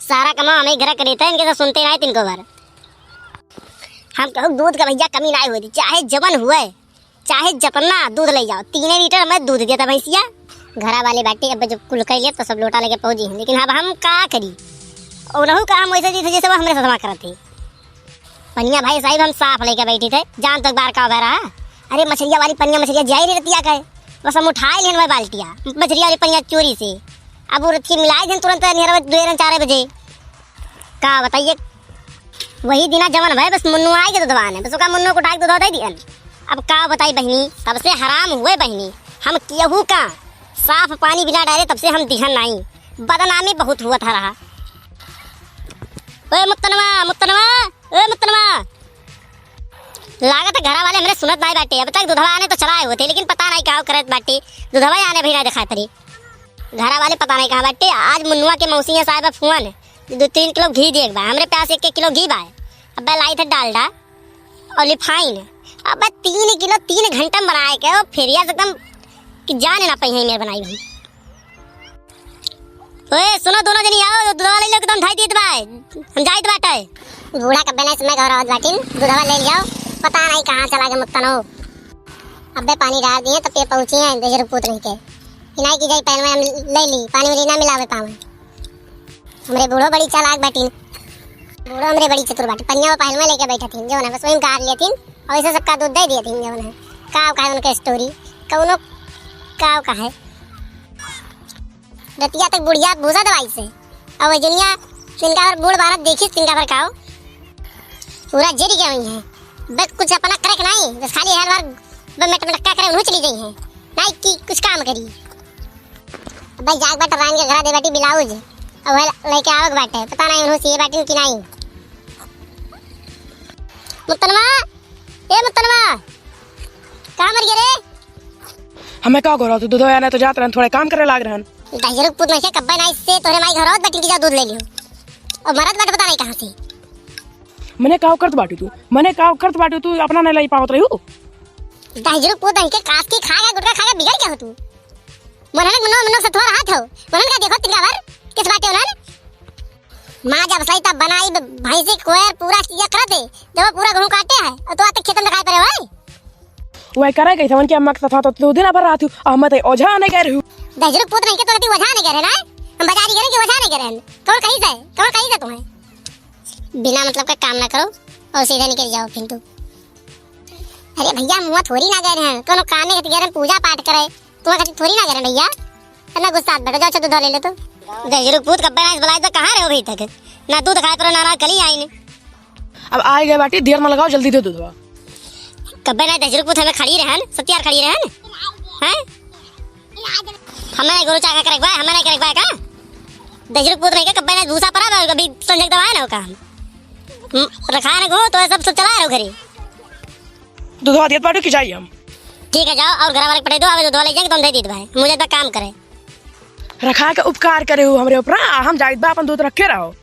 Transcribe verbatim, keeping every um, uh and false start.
सारा कमा हमें घर करे थे, इनके तो सुनते नाहीं तीन को बार। हम कहू दूध का भइया कमी नाहीं होती, चाहे जवन हुए, चाहे जतना दूध ले जाओ, तीने लीटर हमें दूध देता भैंसिया। घरा वाले बाटे, अब जब कुल कर लिया तो सब लोटा लेके पहुँची हैं, लेकिन अब हम का करी? और रहू का हम वैसे जी थे जैसे वो हमरे साथ करत थे। पनिया भाई साहब हम साफ लेके बैठी थे, जान तो एक बार का भय रहा। अरे मछरिया वाली पनिया, मछरिया जाई रही रतिया के, बस हम उठाए लेन वह बाल्टिया, मछरिया वाली पनिया चोरी से। अब वो रतिया मिलाई देन तुरंत नियर दो चार बजे। का बताइए, वही दिना जवन भय बस मुन्नू आए के दुधवा ने, बस ओका मुन्नू को उठा के दुधवा दे दियन। अब का बताई बहिनी, तब से हराम हुए बहिनी, हम केहू का साफ पानी बिना डारे तब से हम दिहन नाहीं, बदनामी बहुत हुआ था रहा। ओए मुत्तनवा, मुत्तनवा, ओए मुत्तनवा। लागत है घरा वाले हमरे सुनत नाहीं बाटे, अब तक दुधवा आने तो चलाए होते, लेकिन पता नाहीं का करत बाटे, दुधवा आने भी नाहीं दिखाई पड़ी। घरा वाले पता नाहीं कहाँ बाटे। आज मुन्नुआ के मौसी है साहब फोन, दो तीन किलो घी देख बा, हमरे पास एक एक किलो घी बा। अबे लाई थे डालडा और रिफाइन। अबे तीन किलो तीन घंटा में बनाए के, वो फेरिया से एकदम कि जाने ना पाई है मेरे बनाई हुई। ओए, सुनो, दोनों जनी आओ, दूधवा ले लो, एकदम धाई देत बा, हम जाइत बाटे। बूढ़ा कब्बे नाहीं समय घर आवत बाटिन, दूधवा ले जाओ, पता नाहीं कहाँ चला गए मुत्तनो। अबे पानी डार दिए, तब ये पहुँची हैं, दहिजरू पूत नहीं के। इनाई की जाई पहलवा हम ले ली, पानी उनी ना मिलावे पावे। हमरे बूढ़ो बड़ी चालाक बाटिन, बूढ़ो हमरे बड़ी चतुर बाटिन। पनिया वो पहलवा लेके बैठा थीन, जो ना बस वही गार लिया थीन, और ऐसे सबका दूध दे दिया थीन, जो ना का कहे उनके स्टोरी, कौनो का कहे। रतिया तक बुढ़िया भूसा दवाई से। और वही दुनिया तिनका भर बूढ़ भारत देखिस तिनका भर काओ। पूरा जरी गए हुई हैं। बस कुछ अपना करे के नाहीं, बस खाली हर बार बस मेट मटक्का करे उन्हों चली गई हैं। नाहीं कि कुछ काम करी। भाई जाग बाटे रान के घरा दे बाटी ब्लाउज। अब वह लेके आवक बाटे, पता नाहीं उन्हों सीए बाटी कि नाहीं। मुत्तनवा, ए मुत्तनवा, कहाँ मर गया रे? हमें का करो तू, दूधवा आने तो जात रहन, थोड़े काम करे लाग रहन। दहिजरू पूत नहीं से कब्बे नाहीं से तोहरे माई घर आवत बाटी की जा दूध ले लियो। और मरत बाटे पता नाहीं कहाँ से। मने का करत बाटू तू, मने का करत बाटू तू, अपना नहीं लाई पावत रहू। दहिजरू पूत नहीं के कास की खा गया, गुटखा खा गया, बिगड़ गया हो तू। मनन मनो मनो सतवा रहा था, मनन का देखो तिनका भर, किस बाटे उन्हन? माँ जब सही तब बनाई ब-, भैंसी कोयर पूरा चीजें करत है, जब वो पूरा गेहूं काटे है, और तो आते खेतन दिखाई पड़े भाई। वह करे गई था, उनके अम्मा के साथ तो दो दिन भर रात हूँ, और मैं तो ओझा नहीं कह रही हूँ। दहिजरू पूत नहीं के तो रहती ओझा नहीं कह रहे ना, हम बाजारी करें कि ओझा नहीं कह रहे हैं। कौन कहीं से, कौन कहीं से तुम्हें? बिना मतलब का काम ना करो और सीधे निकल जाओ फिर तू। अरे भैया, मुँह थोड़ी ना गए रहे हैं, कोनो कामे के गए रहे हैं, पूजा पाठ करे, तुम्हारे खातिर थोड़ी ना गए रहे हैं भैया। इतना गुस्सा आत बैठो, जाओ, अच्छा दूध ले लो तो। दहिजरू पूत कब्बे ना इस बुलाए तो कहाँ रहे हो अभी तक? ना दूध खाए परो, ना, ना कली आई ने। अब आए गए बाटी, देर ना लगाओ, जल्दी दे दूधवा। कब्बे ना दहिजरू पूत हमें खड़ी रहन, सत्यार खड़ी रहन, हैं? हमें नहीं गोरू चाका करे बा, हमें नहीं करे बा का? दहिजरू पूत नहीं के कब्बे नहीं भूसा परा बा, कभी संजय दवाए ना हो काम। हम्म, रखा ना गो, तो सब, सब चला रहो घरे। दूधवा देत बाटू कि जाई हम? ठीक है, जाओ और घर वाले के पठे दो, आवे दूधवा ले जाके तुम दे दीत भाई, मुझे तो काम करे। रखा के उपकार करे हो हमरे ऊपर, आ, हम जाइत बा अपन दूध रखे रहो।